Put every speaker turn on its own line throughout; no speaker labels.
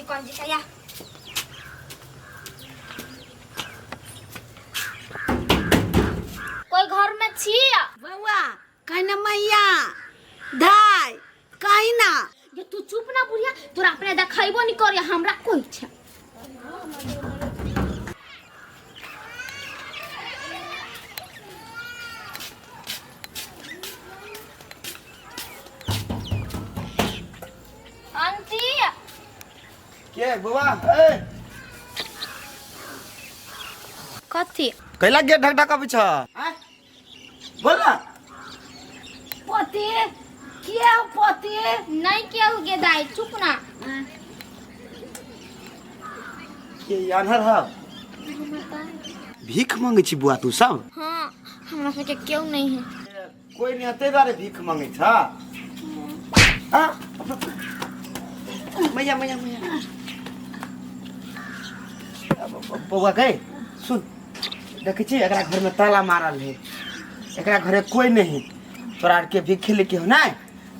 कोन जी या। कोई घर में छी?
बौआ कहना मैया धाय कहना।
ये तू चुप ना बुढ़िया, तोरा अपने देखैबो नहीं करे हमरा कोई छे। आंटी
के बौआ ए
कथी
कैला गेट ढक ढक अबै छ आँय? बोल ना।
पति के पति
नहीं केहू गे दाई, चुप ना।
के ई आन्हर ह भीख मांगे छी बुआ तू सब?
हाँ, हमरा सबके केहू नहीं है।
कोई नहीं हते द्वारे भीख मांगे छ। हाँ मैया मैया मैया बौआ गए सुन, देखै छी एकरा घर में ताला मारल है, एकरा घरे कोई नहीं, तोरा आर के भीख लेके हो ना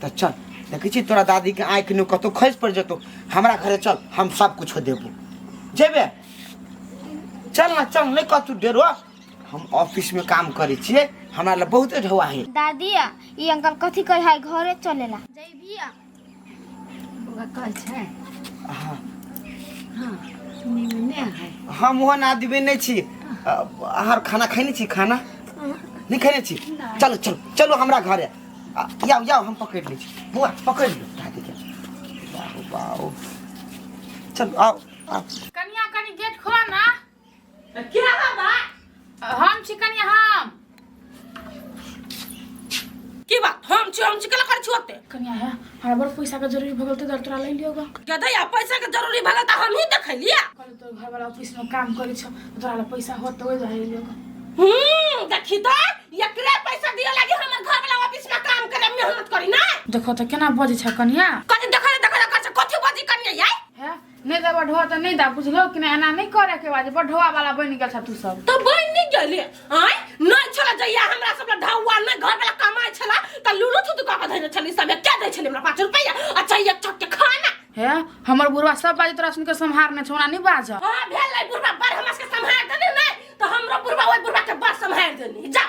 तो चल। देखै छी तोरा दादी के आँखि नु कतौ खसि पड़ि जेतौ, हमरा घरे चल, हम सब कुछ देबो। जेबे चल ना, चल नहीं कतौ डेरो, हम ऑफिस में काम करै छियै, हमरा लग बहुते ढौआ है।
दादी ई अंकल कथी कहै है घरे चलेला जैभी?
बौआ कहै छै।
हाँ।
हाँ निमने है।
हम ओहन आदमी नहीं छी। अहाँ खाना खैने छी? खाना नहीं खैने छी? चलो चलो चलो हमरा घरे जाओ जाओ, हम पकड़ लै छी। बौआ पकड़ लो दादी के। बाबू बाबू चलो आओ आओ।
कनिया कनी गेट खोला ना।
के बाबा?
हम छी कनिया हम।
की बात? हम छी, हम छी केला कर छी ओते?
कनिया है हमरा बड़ पैसा के जरूरी भगल त तोरा ले लियो गा।
गदैया पैसा के जरूरी भगल त हम ही देखलिया।
कहले तोर घर वाला ऑफिस में काम करे छ, तोरा ला पैसा होत त ओइ दुआरे लियो गा।
देखी त एकरे पैसा दिया लागी हमर घर वाला ऑफिस में काम करे मेहनत करी ना।
देखो त केना बजै छ कनिया।
कथि देखो देखो देखो छ कथि बजी कनिया याई?
है नहीं दे बढ़ुआ त नहीं दा, बुझलो कि नहीं? एना नहीं करे के बाजे, बढ़ुआ वाला बन गेल छ तू सब।
त बन नहीं गेले आय नहीं छला जइया हमरा सब ला ढौआ नहीं घर वाला कमाई छला त लुलु थुतु क के धइने छली सब के दै छली हमरा 5 रुपैया अच्छा एक चक के खाना।
हे हमर बुढ़वा सब बाजे तोरा सुन के संहार ने छौना नहीं बाज।
हां भेल नहीं बुढ़वा बड़ हमरा के संहार देने नहीं त हमरो बुढ़वा ओइ बुढ़वा के बड़ संहार देनी जा।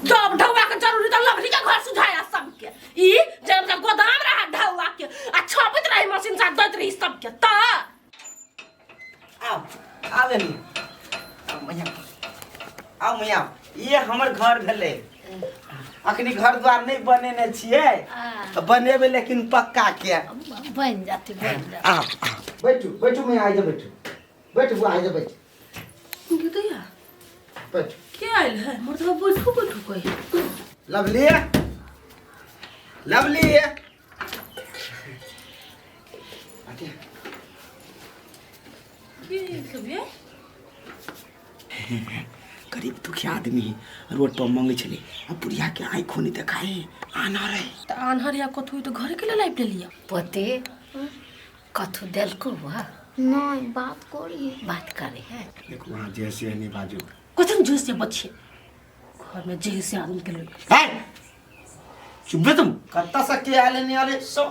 जब ढौआ के जरूरी त लवली के घर सुझाया सबके ई जे हमरा गोदाम रहा ढौआ के आ छपैत रही मशीन से दैत रही सबके त
आओ आवे नी आओ मैया, आओ मैया, ये हमर घर भेलै। अखनी घर द्वार नहीं बनेने छियै तऽ बनेबै लेकिन पक्का के
बन जाते बन जाते।
आओ आओ बैठू बैठू मैया, आइ जा बैठू बैठू बुआ, आइ जा बैठू
गदैया
बैठू।
के आयल है मर्दवा बैठू बैठू कही।
लवली लवली
के सब ये?
गरीब दुखिया आदमी है, रोड पर मांगे छले आ बुढ़िया के आँखि खोनी देखाए आना रहे
त आन्हर या कथु त घरे के लेल आबि लेलिया।
पति कथु देलको हुआ?
नहीं बात करी
बात करे है।
देखो वहाँ जैसे है नहीं बाजू
कथन जैसे बच्चे घर में जैसे आदमी के लोग।
है चुप बे तुम कत्ता सा के आले नहीं आले सो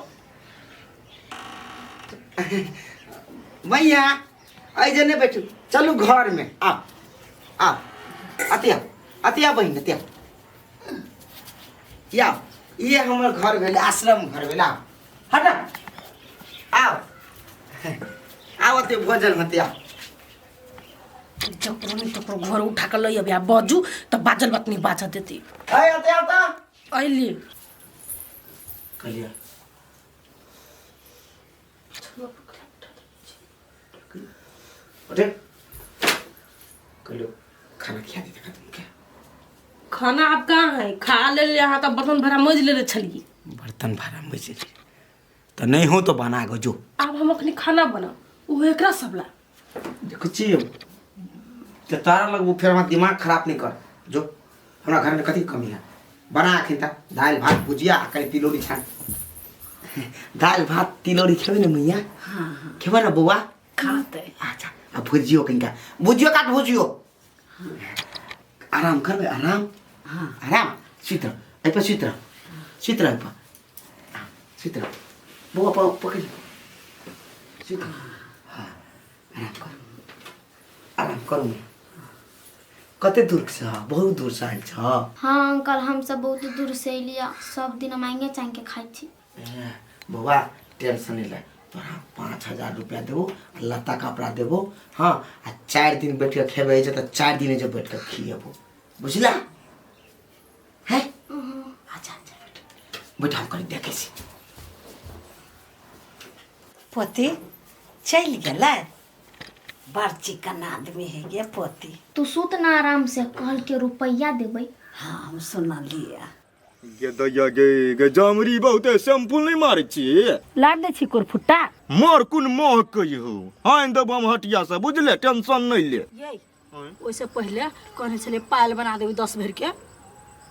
मैया आई जने बैठू चलू घर में आ आ अतिया अतिया बहिन अतिया या ये हमर घर भेल आश्रम घर भेल। आओ हट आओ आओ अते भोजन होते आओ।
जकरो नहीं तकरो घर उठा के लई अबे आ बाजू त बाजल बात नहीं बाजा देती।
आय अते आओ त
अइली
कलिया उठे कलियो खाना खिया दे तुम क्या?
खाना आप कहाँ है खा ले ले यहाँ तो बर्तन भरा मज ले ले छलिए।
बर्तन भरा मज ले तो नहीं हो तो बना गो जो।
अब हम अखनी खाना बना वो एकरा सबला
देखो छी तो तारा लगबो फिर हमारा दिमाग खराब नहीं कर जो। हमरा घर में कथी कमी है बना अखन तक दालि भात भुजिया आ कनि तिलौरी छान। दालि भात तिलौरी खेबै ने मैया?
हाँ
खेबै ने बौआ?
खाते।
अच्छा आ भुजियो कनिका भुजियो काट भुजियो। आराम करबै आराम।
हाँ
आराम सुति रह एहि पर सुति रह सुति रह एहि पर सुति रह बौआ पकड़। सुत। हाँ, आराम करू, आराम करू। कते दूर से बहुत दूर से आयल छ?
हाँ अंकल, हम सब बहुत दूर से अलिया, सब दिन मांगे चांग के खाइ छी।
बौआ टेंशन नहीं ले, तोरा 5000 रुपया देबो, लत्ता कपड़ा देबो। हाँ, आ 4 दिन बैठ के खेबे जे त 4 दिन जे बैठ के खिएबो, बुझला? हैं? अच्छा अच्छा बैठ बैठ, हम कनी देखै छी।
पोती चलि गेलै, बड़ चिकन आदमी है गे पोती।
तू सुत ना आराम से, कहल के रुपया देबै।
हाँ हम सुनलियै।
गे दैया गे गे जामरी बहुते शैम्पू नहीं मारै छी।
लाबि दै छी कोरफुट्टा।
मोर कुन मोह कहियो आनि देबो हम हटिया से, बुझले? टेंशन नहीं ले।
ये ओहिसँ पहिले कहने छलियै पायल बना देबै 10 भरि के,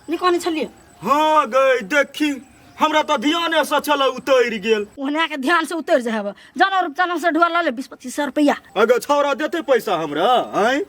नहीं कहने छलियै?
हाँ गई देखी, हमरा तो ध्यान से छल उतरि गेल।
ओहना के ध्यान से उतरि जाब, जानो रूपचना से ढोआ लऽ ले 20-25 रुपया।
अगर छौड़ा देते पैसा हमरा आँय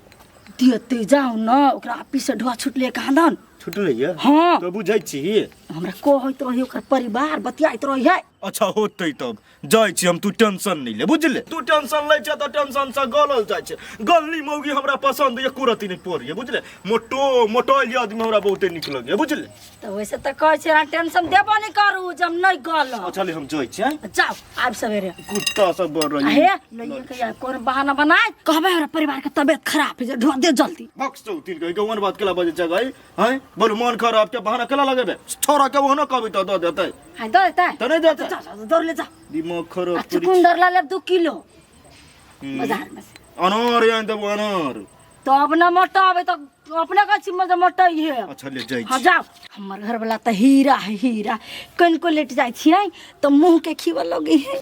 देते जाउ न, ओकरा ऑफिस से ढोआ छुटले कहाँ दन।
छुटले ये?
हाँ।
तो बुझै छी
हमरा कहैत रही, ओकर परिवार बतियाइत रही है।
अच्छा होतै तब जाइ छी हम, तू टेंशन नहीं ले, बुझले? तू टेंशन लै छै तऽ टेंशन से गलल जाइ छै। गलनी मौगी हमरा पसंद ये कुरती नहीं पड़िए, बुझले? मोटो मोटोल आदमी हमरा बहुते नीक लगैए, बुझले?
तऽ वैसे तऽ कहै छै अहाँ टेंशन देबो नहीं करू जब नहीं गल।
अच्छा ले हम जाइ छी।
जाउ आबि सवेरे।
कुत्ता सब बढ़ रही
हे लइए के यार कोन बहाना बनाए कहबै हमरा परिवार के तबियत खराब है, ढोआ दे जल्दी।
बक्स तो तीन कहि गवन बात केला बजे छै गई हैं, बोलू मन खराब के बहाना केला लगेबे? छोरा के ओहनो कहबै तऽ दऽ देतै।
हाँ दऽ देतै
तऽ नहि देतै?
जा जा दौड़ ले जा।
दिमाग खराब करी।
चुकुंदर ला लेब 2 किलो बाजार में से।
अनार आनि देबो अनार।
तब न मोटाबे तऽ अपने गाछी में मोटाई है।
अच्छा ले जाइ।
हाँ जाओ। हमर घर वाला तऽ हीरा है हीरा, कनिको लेट जाइ छियै तऽ मुँह के खीबऽ लगे है।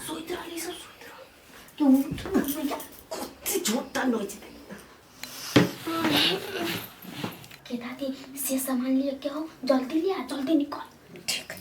सुति रहली सब, सुति रहली क्यों उठ जा?
कते झूठा नोच दे
के दादी से सामान लिए के हो, जल्दी लिया, जल्दी निकल।
ठीक।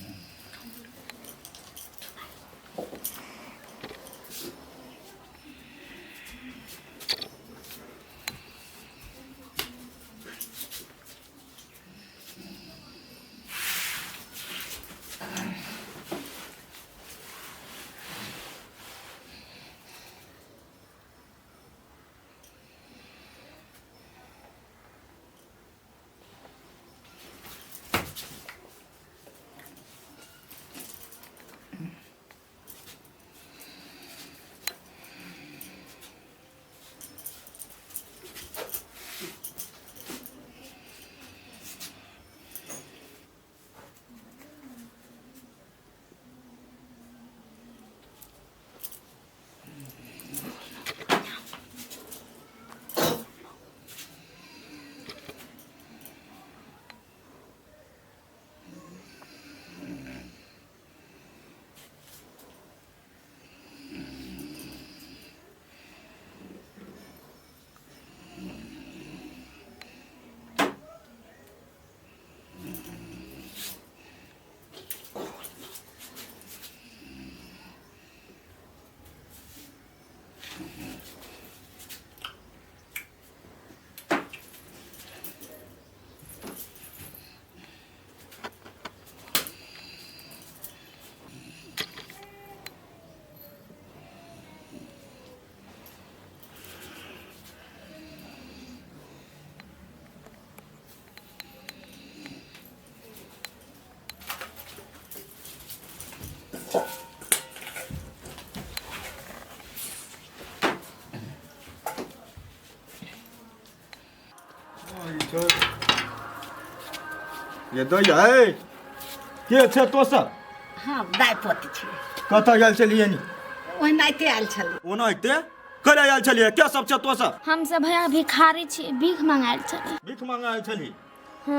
ये दैया ए के छै तो सब?
हाँ दाइ पोती छी।
कतऽ गेल छलियै नी?
ओनाहिते आयल छलियै।
ओनाहिते करै आयल छलियै? के सब छै तो सब?
हम सब भैया भिखारी छी, भीख मंगायल छलियै।
भीख मंगायल छली?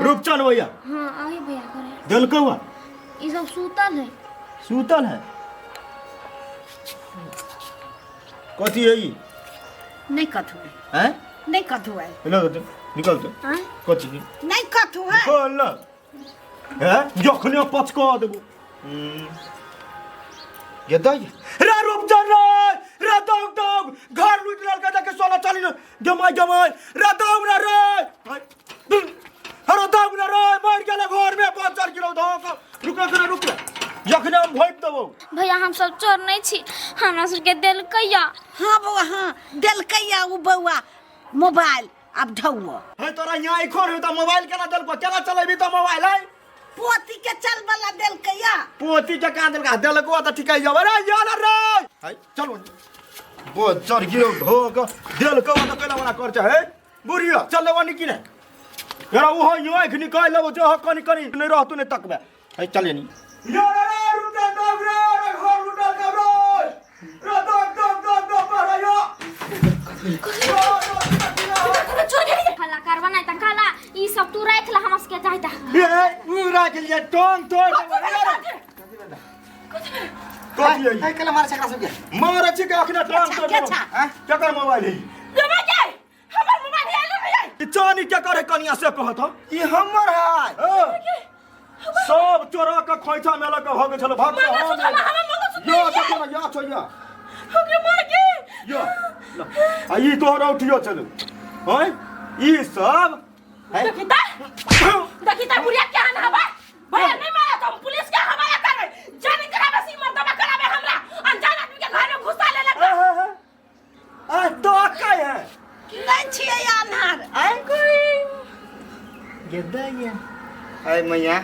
रूपचन भैया?
हाँ अही भैया करे
देलकौ?
ई सब सुतल है।
सुतल है? कथी है ई?
नहीं कथू है।
हैं?
नहीं कथू है।
हेलो निकल तो।
हाँ?
कथी?
नहीं कथू है।
निकल ना। हैं? जखने पचका देबो। ये दई रे रूप चल रे रे दौग दौग घर लूट लड़का जाके सोना चाली ने जमाई जमाई रे दौग ना रे अरे दौग ना रे मर गेले घर में 5-4 किलो धोक रुक रुक रुक जखने हम भोग देबो।
भैया हम सब चोर नहीं छी, हमरा सबके देलकैया।
हाँ बौआ हाँ देलकैया उ बौआ मोबाइल अब ढौआ।
हे तोरा यहाँ इखोर हो त मोबाइल केना देलको, केना चलेबी त मोबाइल है?
पोती के चल वाला देलकैया।
पोती के कहाँ देलका? देलको त ठिकै जब रे यार रे है चलो बजर गिरो ढोक देलको त केना वाला कर है बुढ़िया चल लेबो नि कि नै यार उहो यो आँख निकाल लेबो जो कनि कनि नै रहतु नै तकबे है चले नि यार रे रुटा दौग रे रे घर लुटल के रे रे दौग दौग दौग दौग पर यो
हल्ला करबा नहीं त काला ई सब तू राख ला, हम सबके जाइता।
ए उ राख लिया टोंग तोड़ कथी है?
कल मार छकरा सबके
मारे छी के अखने टांग तोड़
के छा?
केकर मोबाइल है?
जमा के हमर मोबाइल है ले
ई चानी के करे कनिया से कहत हम
ई हमर है।
सब चोरा के खोइछा में लग हो गेल छल भाग
मंगलसूत्र हमर मंगलसूत्र
यो देखो ना यो छो यो
ओकरे मार के
यो आ ई तोहर उठियो चलू हैं ई सब
देखिता देखिता बुढ़िया के हन हवा भैया नहीं मारा तो हम पुलिस के हवाला करबे, जाने कराबे सी मर्दबा कराबे हमरा अनजान आदमी के घर में घुसा ले लगा।
आ तो का है
नहीं छियै अन्हार
आय गेदा अरे मैया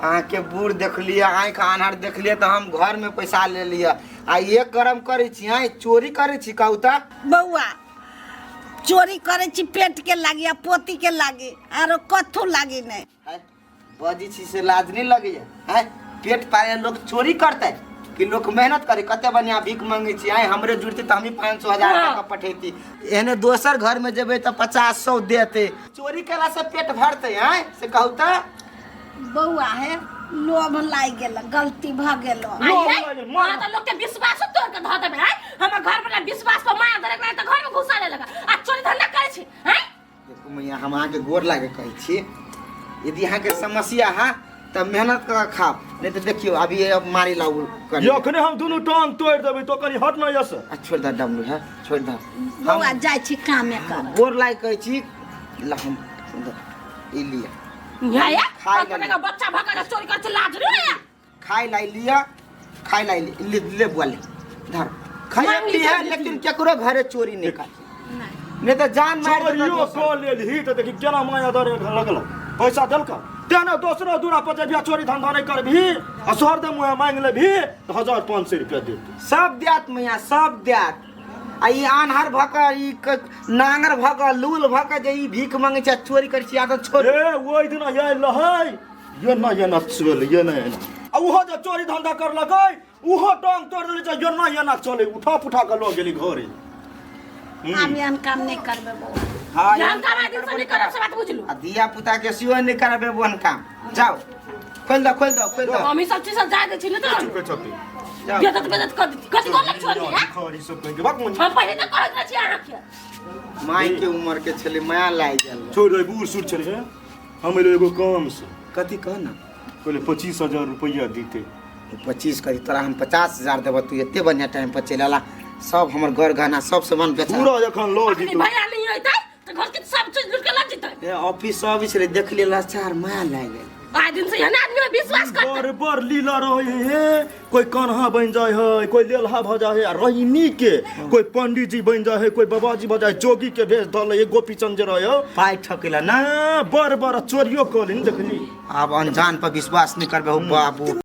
अहाँके बूढ़ देखलियै, आँखि आन्हर देखलियै तऽ हम घर में पैसा ले लिअ आ एक गरम करै छी आँय चोरी करै छी कहू तऽ।
बौआ चोरी करै छी पेट के लागी आ पोती के लागी आरो कथू लागी नहीं।
बजी छी से लाज नहीं लगैया आँय पेट पाले लोग चोरी करतै कि लोग मेहनत करे? कते बढ़िया भीख मंगे छी आँय हमरे जुड़ते तऽ हमही 500-1000 टका पठेती, एहने दोसर घर में जेबै तऽ 50-100 देते। चोरी केला से पेट भरतै आँय से कहू तऽ।
बौआ हे लोभ लागि गेल, गलती भऽ गेल।
हाँ तऽ लोग के विश्वास तोड़ के धऽ देबै आँय, हमर घर वाला विश्वास पर माया धरे के तऽ घर में घुसा ले लगा आ चोरी धंधा करै छी आँय।
देखू मैया हम अहाँके गोर लागे कहै छी, यदि अहाँके समस्या है तऽ मेहनत कऽ के खाओ, नहीं तऽ देखियौ अभी मारी लाउ कनि।
अखने हम दुनू टांग तोड़ देबै तो कनि हट न यस।
आ छोड़ि दऽ डमरू है छोड़ि दऽ।
बौआ जाइ छी कामे कर।
गोर लागे कहै छी ला हम ई लिअ।
न्याय
खाइ ला
बच्चा भऽ के चोरी करै छै लाज नहीं होइया?
खाइ ला लिअ, खाइ ला ले, ले बुआ ले धर खाइ लिअ, लेकिन केकरो घरे चोरी नहीं कर, नहीं तऽ जान मारि देतौ
चोरियो
दोसर।
कऽ लेलही तऽ देखी केना माया दरे लगल पैसा देलक तेना दोसरो दूरा पर जेबही चोरी धंधा नहीं करबही आ शहर दे मुँहे मांगि लेबही तऽ 1500 रुपया देतौ।
सब देत मैया सब देत। आ ई आन्हर भऽ कऽ ई नांगर भऽ कऽ लूल भऽ कऽ जे ई भीख मंगै छै चोरी करै छै आदत छोड़।
ए ओहि दिना आयल रहै ये ना ये ना चल ये ना ये ना आ उहो जे चोरी धंधा करलकै उहो टांग तोड़ देले छै ये ना ये ना चले उठा पुठा कऽ लऽ गेली घरे।
हम एहन काम नहीं करबै बौआ।
हाँ,
एहन काम आइ दिन से नहीं करब से बात बुझलू।
आ धिया पुता के सेहो नहीं करबै ओहन काम। जाओ खोलि दऽ खोलि दऽ खोलि दऽ।
हम ई सब चीज सब जाय दै छी नहि तऽ
चुप छथि।
जाओ।
बेइज्जत बेइज्जत कर देती कथी कहलक छोड़ दे
खरी सब कहि के बात मन।
हम पहिले तऽ कहैत रहै छी अहाँके।
माय के उम्र के छलै माया लागि गेल।
छोड़ दे बूढ़ सूढ़ छलै हे हम एलियै एगो काम से।
कथी कह ना?
कहले 25,000 रुपैआ दीते।
25 करी तोरा हम 50,000 देबऽ, तू एते बढ़िया टाइम पर चलि अला, सब हमर घर गहना सब सामान बेचा।
पूरा जखन लऽ
अखनी
जेतौ।
भैया नहीं अइतै तऽ घर के सब चीज लूट के लऽ जेतै।
ए ऑफिस सब छलै देख लिअ लाचार माया लागि गेल।
आइ दिन से एहन आदमी पर विश्वास करतै।
बड़ बड़ लीला रहै हे, कोई कन्हा बनि जाइ है, कोई लेलहा भऽ जाइ है, आ रहिनी के कोई पंडित जी बनि जाइ है, कोई बाबाजी भऽ जाइ है, जोगी के भेष धऽ लै है, गोपीचंद जे रहै हौ।
पाइ ठकेला ना।
बड़ बड़ चोरियो कऽ लेने देखली।
आब अनजान पर विश्वास नहीं करबै हौ बाबू।